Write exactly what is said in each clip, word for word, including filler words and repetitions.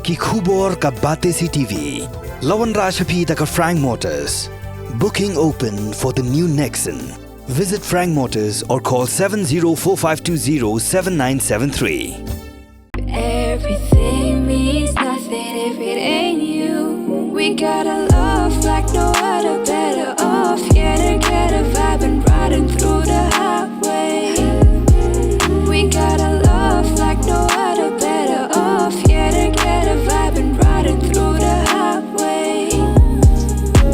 Ki khubor ka Batesi T V. La wanrah sha phi da ka Frank Motors. Booking open for the new Nexon. Visit Frank Motors or call seven zero four five two zero seven nine seven three. Everything means nothing if it ain't you. We got a love like no other, better off. Yeah, to get a vibe and riding through the highway. We got a love like no other, better off. Yeah, to get a vibe and riding through the highway.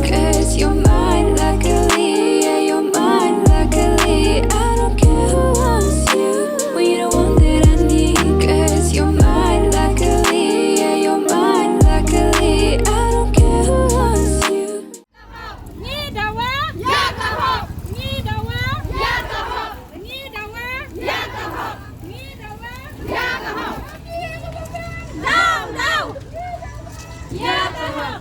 'Cause you're mine, luckily, yeah, you're mine, luckily. I don't care who wants you, when you're the one that I need. 'Cause you're mine, luckily, yeah, you're mine, luckily. I don't care who wants you. Ngi dawa, ïa ka hok. Ngi dawa, ïa ka hok. Ngi dawa, ïa ka hok. Ngi dawa, ïa ka hok. Down, down. Ïa ka hok.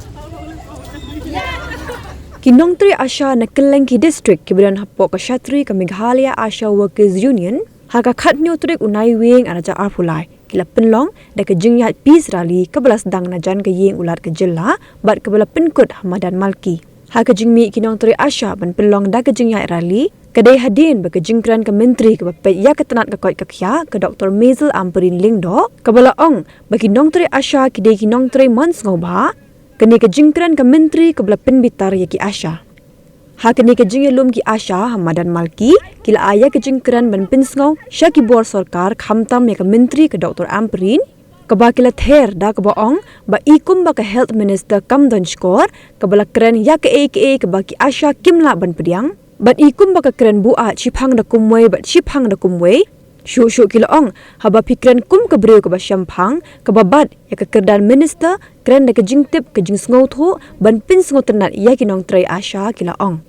Ïa ka hok. Ki nongtrei ASHA na kylleng ki district kiba don hapoh ka shatri ka Meghalaya ASHA Workers Union, ha ka khathynñiew tarik u Naiwieng ar hajar arphew lai, ki la pynlong da ka jingïaid peace rally kaba la sdang na jan ka ïing u Lat ka jylla bad kaba la pynkut ha Madan Malki. Ha ka jingmih ki nongtrei ASHA ban pynlong da ka jingïaid rally, ka dei hadien ba ka jingkren ka Myntri kaba peit ïa ka tnat ka koit ka khiah, ka Doktor Maisel Ampareen Lyngdoh, kaba la ong ba ki nongtrei ASHA ki dei ki nongtrei mon sngewbha. Kane ka jingkren ka Myntri kaba la pynbitar ïa ki ASHA. Ha kane ka jingïalum ki ASHA ha Madan Malki, ki la ai ïa ka jingkren ban pynsngew sha ki bor sorkar, khamtam ïa ka Myntri ka Doktor Ampareen, kaba ki la ther da kaba ong ba i kumba ka Health Minister kam don shkor, kaba la kren ïa kaei kaei kaba ki ASHA kim lah ban pdiang. Bad i kumba ka kren buaid shiphang da kumwei bad shiphang da kumwei. Shuh shuh ki la ong, haba phi kren kum ka briew kaba shemphang, kaba bat ïa ka kyrdan minister, kren da ka jingtip ka jingsngewthuh ban pynsngewtynnat ïa ki nongtrei ASHA, ki la ong.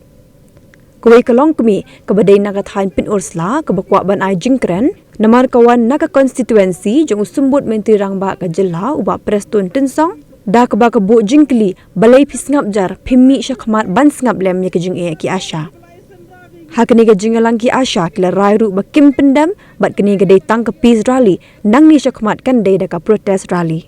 Kawei ka longkmie kaba dei na ka thaiñ Pynursla kaba kwah ban ai jingkren namar ka wan na ka constituency jong u Symbud Myntri Rangbah ka jylla, u Bah Prestone Tynsong, da kaba ka buh jingkylli, balei phi sngap jar, phim mih shakhmat ban sngap lem ïa ka jingeh ki ASHA. Ha kane ka jingïalang ki ASHA ki la rai ruh ba kim pyndem bad kane ka dei tang ka peace rally, nangne shakhmat kan dei da ka protest rally.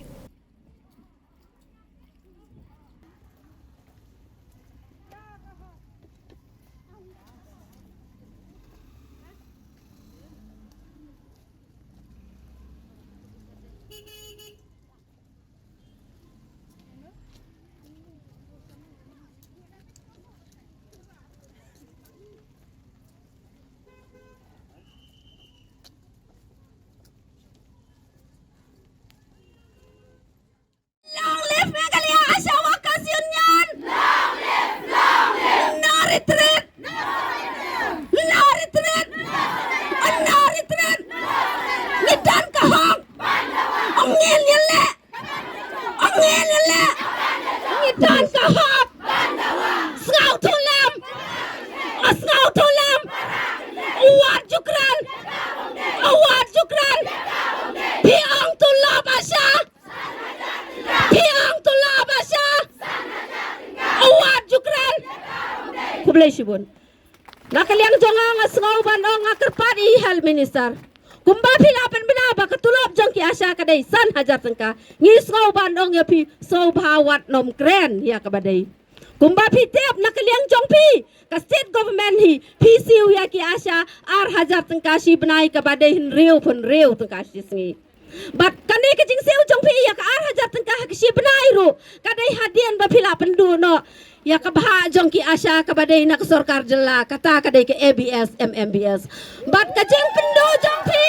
Long live Meghalaya ASHA Workers Union! Long live, long live! No retreat! No retreat! No retreat! No retreat! Ngi don ka hok! Ong ngin ïaleh! Ong ngin ïaleh! Ngi don ka hok! Sngewthuh lem! Sngewthuh lem! Wat ju kren! Wat ju kren! Phi ong tulop ASHA! Phi ong tulop ASHA. Wat ju kren. Khublei shibun. Na ka liang jong nga, nga sngew ban ong, nga kyrpad ïa i Health Minister. Kumba phi la pynbna ba ka tulop jong ki ASHA ka dei san hajar tyngka, ngi sngew ban ong ïa phi, sngewbha wat nym kren ïa kaba dei. Kumba phi tip, na ka liang jong phi, ka state government hi, phi siew ïa ki ASHA ar hajar tyngka shi bnai, kaba dei hynriew phew hynriew tyngka shi sngi. Bad kane ka jingsiew jong phi ïa ka ar hajar tyngka ha ka shi bnai ruh, ka dei hadien ba phi la pynduh noh ïa ka bhah jong ki ASHA kaba dei na ka sorkar jylla, kata ka dei ka A B S, M M B S. Bad ka jingpynduh jong phi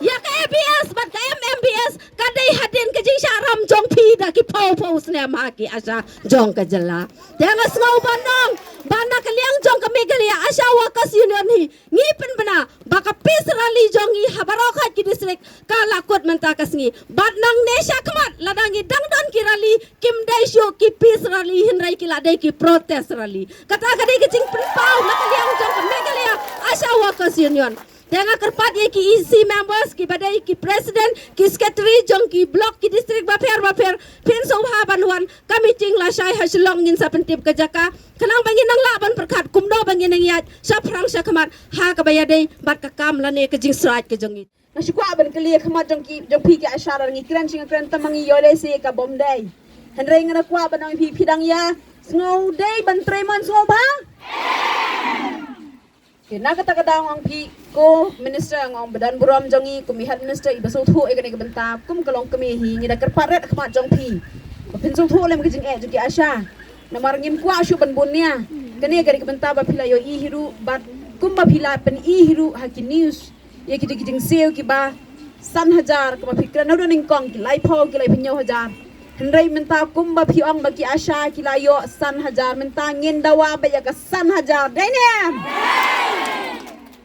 ïa ka A B S bad ka M M B S, ka dei hadien ka jingshah ram jong phi da ki phew phew snem ha ki ASHA jong ka jylla. Te nga sngew ban ong ba na ka liang jong ka Meghalaya ASHA Workers Union hi, ngi pynbna ba ka peace rally jong ngi ha baroh kawei ki district ka la kut mynta ka sngi. Bad nangne shakhmat lada ngi dang don ki rally, kim dei shuh ki peace rally, hynrei ki la dei ki protest rally. Kata ka dei ka jingpynpaw na ka liang jong ka Meghalaya ASHA Workers Union. Te nga kyrpad ïa ki E C members, kiba dei ki president, ki secretary jong ki block, ki district bapher bapher, phin sngewbha ban wan, ka meeting la shai ha Shillong, ngin sa pyntip ka jaka. Khnang ba ngin nang lah ban pyrkhat kumno ba ngin nang ïaid shaphrang shakhmat ha kaba ïadei bad ka kam lane ka jingsraid ka jong ngi. Nga shu kwah ban kylli ha khmat jong ki, jong phi ki ASHA, lada ngi kren shi ngi kren tang ma ngi ïoh lehse ka bym dei. Hynrei nga da kwah ban ong ïa phi, phi dang ïa sngew dei ban trei mon sngewbha? Te na kata ka daw nga ong phi, ko minister, nga ong ba don burom jong ngi kum i health minister iba sngewthuh ïa kane ka bynta, kum ka longkmie hi ngi da kyrpad rit ha khmat jong phi ba phin sngewthuh lem ka jingeh jong ki ASHA. Namar ngim kwah shuh ban bun nia. Kane ka dei ka bynta ba phi la ïohi hi ruh bad kumba phi la pyni hi ruh ha ki news ïa ki, ki jingsiew kiba san hajar, kaba phi kren naduh nyngkong ki laiphew, ki laiphew hynñiew hajar. Hynrei mynta kumba phi ong ba ki ASHA ki la ïoh san hajar, mynta ngin dawa ba ïa ka san hajar. Dei ne em?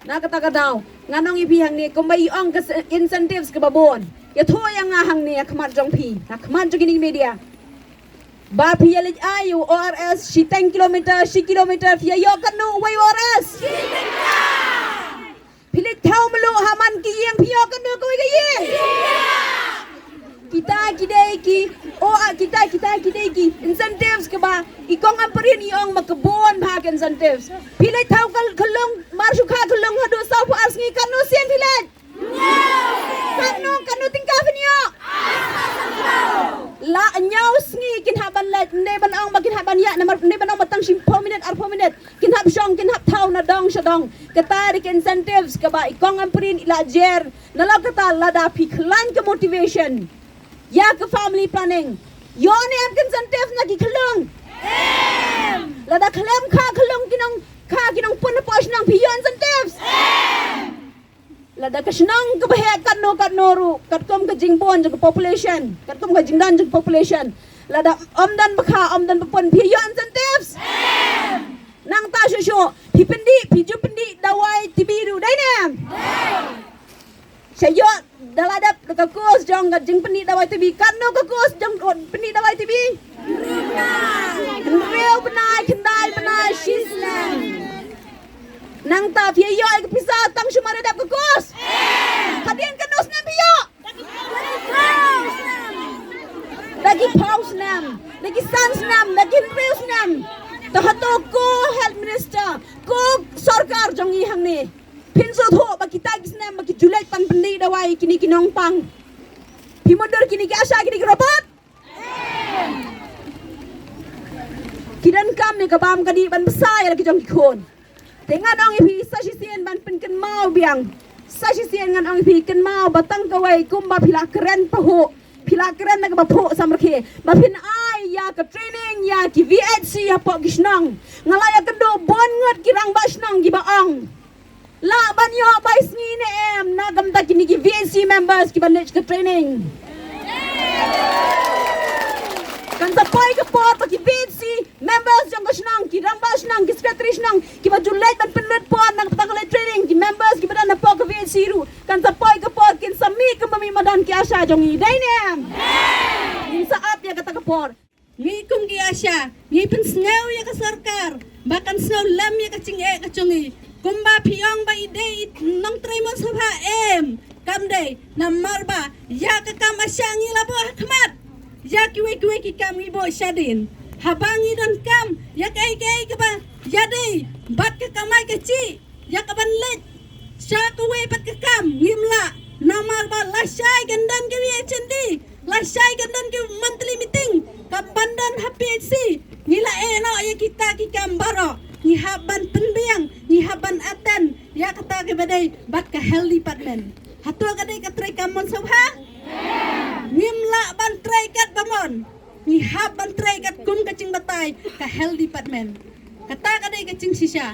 Na kata ka daw ngan ong ïa phi hangne, kumba i ong ka se-, incentives kaba bun. Ïathuh ïa nga hangne ha khmat jong phi, ha khmat jong kine ki media, ba phi ïa leit ai u ORS shiteng kilometer, shi kilometer, phi ïa ïoh katno uwei u ORS? Phi leit thaw mluh ha man ki ïing, phi ïoh katno kawei ka ïing? Kita ki dei ki, o, ah, kita, kita ki dei ki incentives kaba i kong Ampareen i ong ba ka bun bha ka incentives. Phi leit thaw ka, ka lung, mar shu kha ka lung haduh sawphew ar sngi, katno sien phi leit? Katno, katno tyngka phin ïoh? La hynñiew sngi kin hap ban leit, ym dei ban ong ba kin hap ban ïa, namar ym dei ban ong ba tang shiphew minit, arphew minit. Kin hap shong, kin hap thaw na dong sha dong. Kata dei ki incentives kaba i kong Ampareen i la jer. Nalor kata lada phi khlaiñ ka motivation ïa ka family planning, ïoh ne em ki incentives na ki khyllung? Lada khlem kha khyllung ki nong, kha ki nongpun hapoh shnong, phi ïoh incentives? Lada ka shnong kaba heh katno katno ruh, katkum ka jingbun jong ka population, katkum ka jingdon jong ka population, lada ym don ba kha, ym don ba pun, phi ïoh incentives? Nangta shuh shuh phi pyndih, phi ju pyndih dawai T B ruh, dei ne em? Sha ïoh da la dep ka course jong ka jingpyndih dawai T B, katno ka course jong, oh, pyndih dawai T B? Hynriew bnai, khyndai bnai, shisnem. Nangta phi ïoh ïa ka pisa tang shu mar ïa dep ka course? Hadien katno snem phi ïoh? Da ki phew snem, da ki san snem, da ki hynriew snem. Te hato ko health minister, ko sorkar jong ngi hangne, phin sngewthuh ba kita ki snem ba ki ju leit ban pyndih dawai kine ki nongpang, phi mutdur kine ki ASHA, kine ki robot? Ki donkam ïa ka bam ka dih ban bsa ïa la ki jong ki khun. Te ngan ong ïa phi sa shisien ban pynkynmaw biang. Sa shisien ngan ong ïa phi, kynmaw ba tang kawei, kumba phi la kren pahuh, phi la kren na kaba phuh samrkhie, ba phin ai ïa ka training ïa ki VHC hapoh ki shnong. Nga la ïakynduh bun ngut ki rangbah shnong kiba ong, lah ban ïoh bai sngi ne em na ka bynta kine ki VHC members kiba leit ka training? Kan sa poi ka por ba ki VHC members jong ka shnong, ki rangbah shnong, ki secretary shnong, kiba ju leit ban pynlut por na ka bynta ka leit training, ki members kiba don hapoh ka VHC ruh, kan sa poi ka por kin sa mih kumba mih madan ki ASHA jong ngi, dei ne em? Ngin sa ap ïa kata ka por. Ngi kum ki ASHA ngi pynsngew ïa ka sorkar ba kan sngew lem ïa ka jingeh ka jong ngi. Kumba phi ong ba i dei i nongtrei mon sngewbha, em, kam dei. Namar ba ïa ka kam ASHA ngi la buh ha khmat, ïa kiwei kiwei ki kam ngi buh shadien. Haba ngi donkam ïa kaei kaei kaba ïadei bad ka kamai kajih, ïa kaban leit sha kawei pat ka kam, ngim lah. Namar ba lashai kan don kiwei HND, lashai kan don ki monthly meeting kaban don ha PHC. Ngi la ïeh noh ïa kita ki kam baroh. Ngi hap ban pynbiang, ngi hap ban attend ïa kata kaba dei bad ka health department. Hato ka dei ka treikam mon sngewbha? Ngim lah ban trei katba mon. Ngi hap ban trei katkum ka jingbatai ka health department. Kata ka dei ka jingshisha.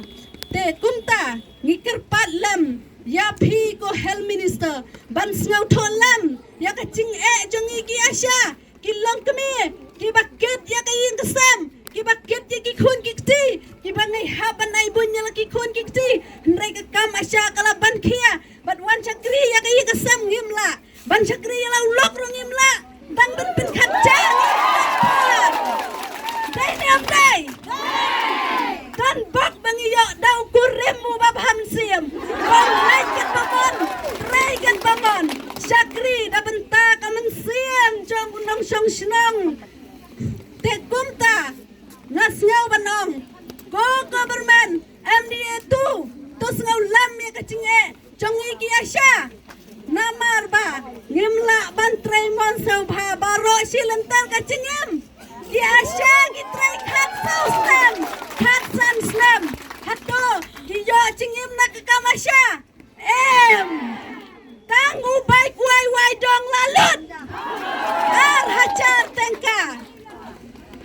Te kumta ngi kyrpad lem ïa phi ko health minister ban sngewthuh lem ïa ka jingeh jong ngi ki ASHA, ki longkmie, kiba kit ïa ka ïing ka sem, kiba kit ïa ki khun ki kti, kiba ngi hap ban ai bun ïa la ki khun ki kti. Hynrei ka kam ASHA ka la ban khia bad wan shakri ïa ka ïing ka sem ngim lah. Ban shakri ïa la u lok ruh ngim lah. Dang ban pynkhynjah. Dei ne em dei? Don bok ba ngi ïoh da u kurim uba bha mynsiem. Ban leit katba mon, trei katba mon, shakri da bynta ka mynsiem jong u nongshong shnong. Te kumta nga sngew ban ong, ko government, MDA tu, to sngew lem ïa ka jingeh jong ngi ki ASHA. Namar ba ngim lah ban trei mon sngewbha baroh shi lynter ka jingim. Ki ASHA ki trei khatsaw snem, khatsan snem. Hato ki ïoh jingim na ka kam ASHA? Em. Tang u bai kwai wai dong la lut ar hajar tyngka.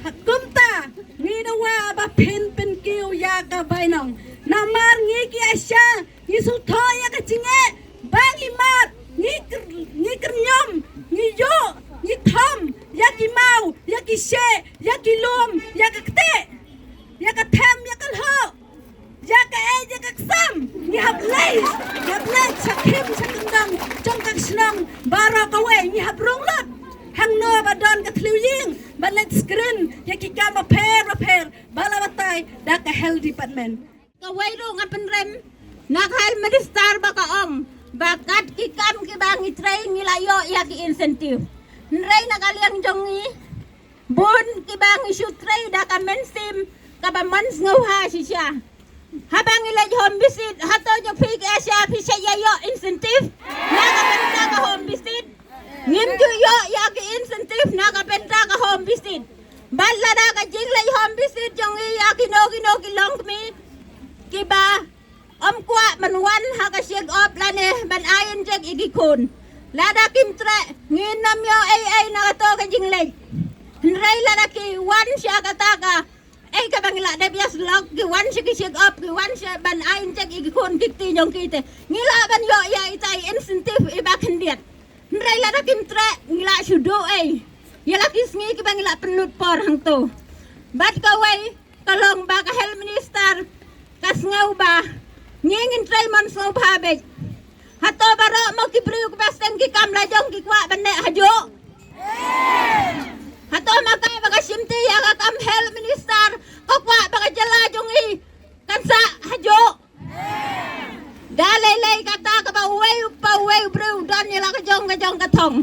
Ha kumta ngi dawa ba phin pynkiew ïa ka bainong. Namar ngi ki ASHA ngi sngewthuh ïa ka jingeh ba ngi mad, ngi kyr-, ngi kyrñom, ngi ïuh, ngi kham ïa ki maw, ïa ki sheh, ïa ki lum, ïa ka ktieh, ïa ka them, ïa ka lhoh, ïa ka eh, ïa ka ksam. Ngi hap leit, ngi hap leit sha khim sha kyndong jong ka shnong baroh kawei. Ngi hap rung lut hangno ba don ka thliew ïing ban leit screen ïa ki kam bapher bapher ba la batai da ka health department. Kawei ruh nga pynrem na ka health minister ba ka ong ba kat ki kam kiba ngi trei ngi la ïoh ïa ki incentive. Hynrei na ka liang jong ngi bun kiba ngi shu trei da ka mynsiem kaba mon sngewbha shisha. Haba ngi leit home visit, hato jong phi ki ASHA phi shait ïa ïoh incentive na ka bynta ka home visit? Ngim ju ïoh ïa ki incentive na ka bynta ka home visit. Bad lada ka jingleit home visit jong ngi ïa kino kino ki longkmie kiba ym kwah ban wan ha ka check up lane ban ai injek ïa ki khun, lada kim treh ngin ym ïoh ei ei na kato ka jingleit. Hynrei lada ki wan sha kata ka ei kaba ngi la dep ïasyllok, ki wan sha ki check up, ki wan sha ban ai injek ïa ki khun ki kti jong ki te, ngi lah ban ïoh ïa ita i incentive iba khyndiat. Hynrei lada kim treh ngi lah shu duh ei ïa la ki sngi kiba ngi lah pynlut por hangto. Bad kawei ka long ba ka health minister ka sngew ba ngi ngin trei mon sngewbha beit. Hato baroh mo ki briew kiba seng ki kam la jong ki kwah ban neh hajuh? Hato ma ka ba ka shimti ïa ka kam health minister ka kwah ba ka jylla jong ngi kan sah hajuh? Da lei lei kata kaba uwei pa uwei u briew u don ïa la ka jong ka jong ka thong.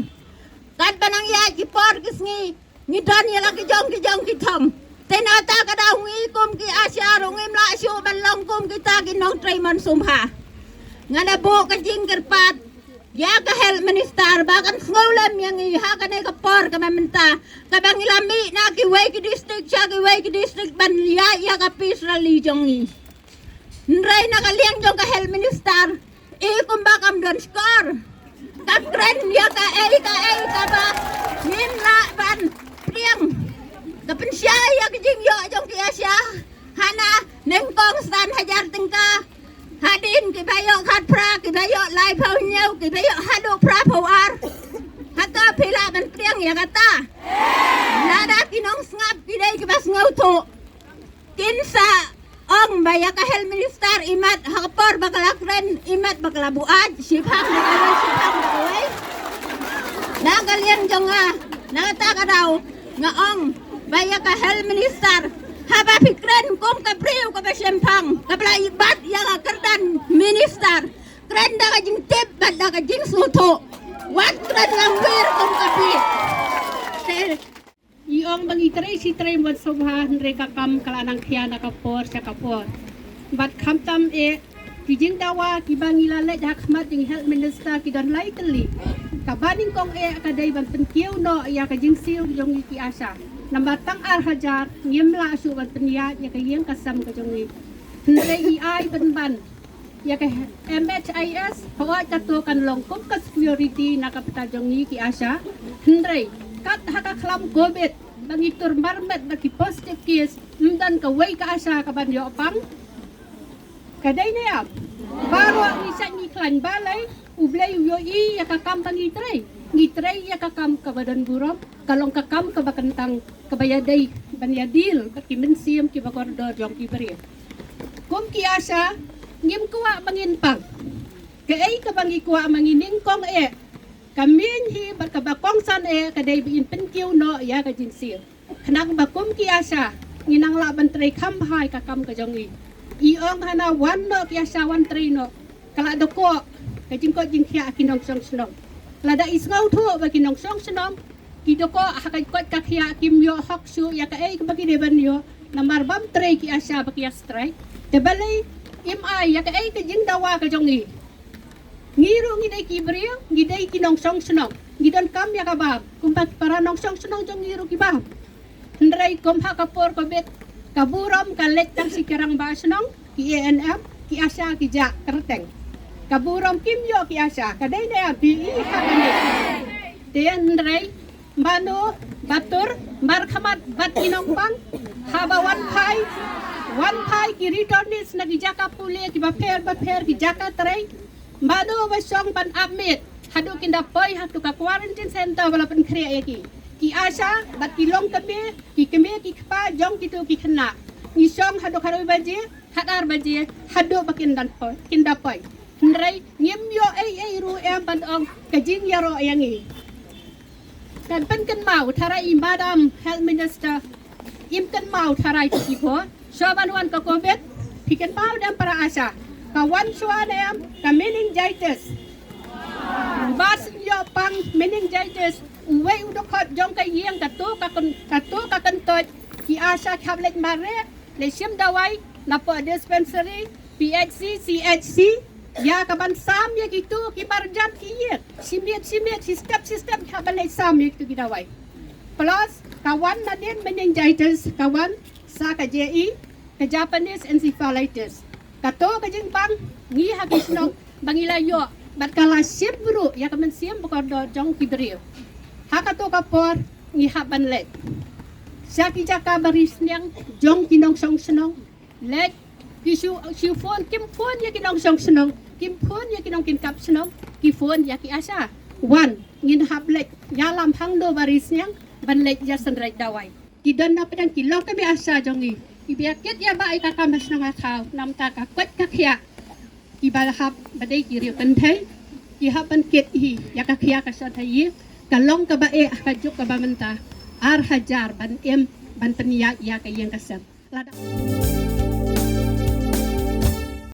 Katba nang ïaid ki por ki sngi ngi don ïa la ki jong ki jong ki thong. Te na kata ka daw ngi kum ki ASHA ruh ngim lah shuh ban long kum kita ki nongtrei mon sngewbha. Nga da buh ka jingkyrpad ïa ka health minister ba kan sngewlem ïa ngi ha kane ka por kaba mynta kaba ngi la mih na kiwei ki district sha kiwei ki district ban ïaid ïa ka peace rally jong ngi. Hynrei na ka liang jong ka health minister i kumba kam don shkor. Kam kren ïa kaei kaei kaba ngim lah ban pdiang. Ka pynshai ïa ka jingïoh jong ki ASHA hana nyngkong san hajar tyngka. Hadien kiba ïoh khatphra, kiba ïoh laiphew hynñiew, kiba ïoh haduh phraphew ar. Hato phi lah ban pdiang ïa kata? Lada ki nongsngap ki dei kiba sngewthuh kin sa ong ba ïa ka health minister imat ha ka por ba ka la kren imat ba ka la buaid shiphang da kawei shiphang da kawei. Na ka liang jong nga na kata ka daw nga ong ba ïa ka health minister haba phi kren kum ka briew kaba shemphang kaba la ibat ïa ka kyrdan minister, kren da ka jingtip bad da ka jingsngewthuh. Wat kren langwir kum ka phi. Te I ong ba ngi trei shi trei mon sngewbha hynrei ka kam ka la nang khia na ka por sha ka por. Bad khamtam eh ki jingdawa kiba ngi la leit ha khmat jong i health minister ki don lai tylli. Kaba nyngkong eh ka dei ban pynkiew noh ïa ka jingsiew jong ngi ki ASHA. Namar tang ar hajar ngim lah shuh ban pynïaid ïa ka ïing ka sem ka jong ngi. Hynrei i ai pynban ïa ka M H I S, hooid kato kan long kum ka security na ka bynta jong ngi ki ASHA. Hynrei kat ha ka khlam covid ba ngi tur marmet bad ki positive case, ym don kawei ka ASHA kaban ïoh pang. Ka dei ne em? Baroh ngi shait ngi khlaiñ balei? U Blei u ïohi ïa ka kam ba ngi trei. Ngi trei ïa ka kam kaba don burom. Ka long ka kam kaba kyntang kaba ïadei ban ïadil bad ki mynsiem kiba kordor jong ki briew. Kum ki ASHA ngim kwah ba ngin pang. Kaei kaba ngi kwah ma ngi nyngkong eh, ka main hi bad kaba kongsan eh ka dei ba in pynkiew noh ïa ka jingsiew. Khnang ba kum ki ASHA ngin nang lah ban trei kham bha ïa ka kam ka jong ngi. I ong hana wan noh ki ASHA wan trei noh. Ka la da koh ka jingkoit jingkhiah ki nongshong shnong. Lada i sngewthuh ba ki nongshong shnong ki da koh ha ka koit ka khiah kim ïoh hok shuh ïa kaei kaba ki dei ban ïoh namar bym trei ki ASHA ba ki ïa strike. Te balei im ai ïa kaei ka jingdawa ka jong i. Ngi ruh ngi dei ki briew, ngi dei ki nongshong shnong. Ngi donkam ïa ka bam, kumba ki para nongshong shnong jong ngi ruh ki bam. Hynrei kum ha ka por Covid, ka burom ka leit tang shi ki rangbah shnong, ki A N M, ki ASHA ki jah kyrteng. Ka burom kim ïoh ki ASHA, ka dei ne em, phi i ha kane. Te hynrei mano ba tur markhmat bad ki nongpang, haba wan phai, wan phai ki returnees na ki jaka pule kiba pher ba pher, ki jaka trei. Mano ba shong ban ap miet haduh kin da poi ha katu ka quarantine center ba la pynkhreh ïa ki. Ki ASHA bad ki longkmie, ki kmie ki kpa jong kitu ki khynnah, ngi shong haduh khatwei baje, khatar baje, haduh ba kin da poi, kin da poi. Hynrei ngim ïoh ei ei ruh em ban ong ka jingïaroh ïa ngi. Kan pynkynmaw tharai i Madam Health Minister, im kynmaw tharai ki por, shuwa ban wan ka Covid, phi kynmaw ne em para ASHA, ka wan shuwa ne em ka meningitis. Ba shu ïoh pang meningitis, uwei u dkhot jong ka ïing, katu ka kyn-, katu ka kyntoit, ki ASHA ki hap leit mareh, leit shim dawai napoh dispensary, P H C, C H C, ïa ka ban sam ïa kitu ki marjan ki ïing. Shi miet shi miet, shi step shi step ki hap ban leit sam ïa kitu ki dawai. Plus ka wan nadien meningitis, ka wan sa ka J E, ka Japanese encephalitis. Katu ka jingbang ngi ha ki shnong ba ngi la ïoh bad ka la shim ruh ïa ka mynsiem ba kordor jong ki briew. Ha katu ka por ngi hap ban leit sha ki jaka ba ri sniang jong ki nongshong shnong. Leit ki shu, shu phone, kim phone ïa ki nongshong shnong, kim phone ïa ki nongkynkap shnong, ki phone ïa ki ASHA. Wan, ngin hap leit ïalam hangno ba ri sniang ban leit ïasynreit dawai. Ki don na pdeng ki longkmie ASHA jong ngi, ki ba ïa kit ïa ba ïa ka kam ha shnong ha thaw, namar ka koit ka khiah. Ki ba hap ba dei ki riew kynthei, ki hap ban kit hi ïa ka khiah ka shong ha ïing. Ka long kaba eh ha ka juk kaba mynta, ar hajar ban im ban pynïaid ïa ka ïing ka sem. Lada